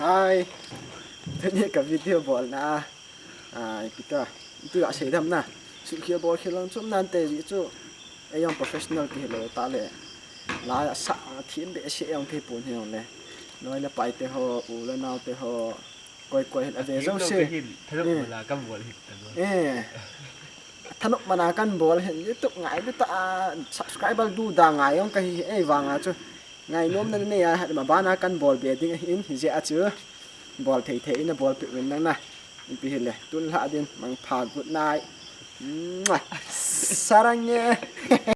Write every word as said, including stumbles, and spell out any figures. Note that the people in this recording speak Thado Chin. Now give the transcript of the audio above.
Ai, tuni ka video bolna a, ai, pita, tu a sei dam na. Sutkhel bolkhel lang chom nan te ji chu. Ei jong professional kihi lou ta le. La sa a thim behseh jong kihi pon hi jong le. Loi le pai te ho, u le nao te ho. Koi koi hin a ve jouse. Hin, thadok Eh. Bola kan bol hin ta lo. Eh. Thanop mana kan bol hin YouTube ngai du ta, subscriber du da ngai jong kahi ei vanga chu. Ngainom na nei a, hat ma bana kan bol be ding ahin, hijeh a chu. Bol thei thei in a bol peh uvin nang na. Ipi hile, tun lha din, mangpha, good night. Mwah. Sarang e.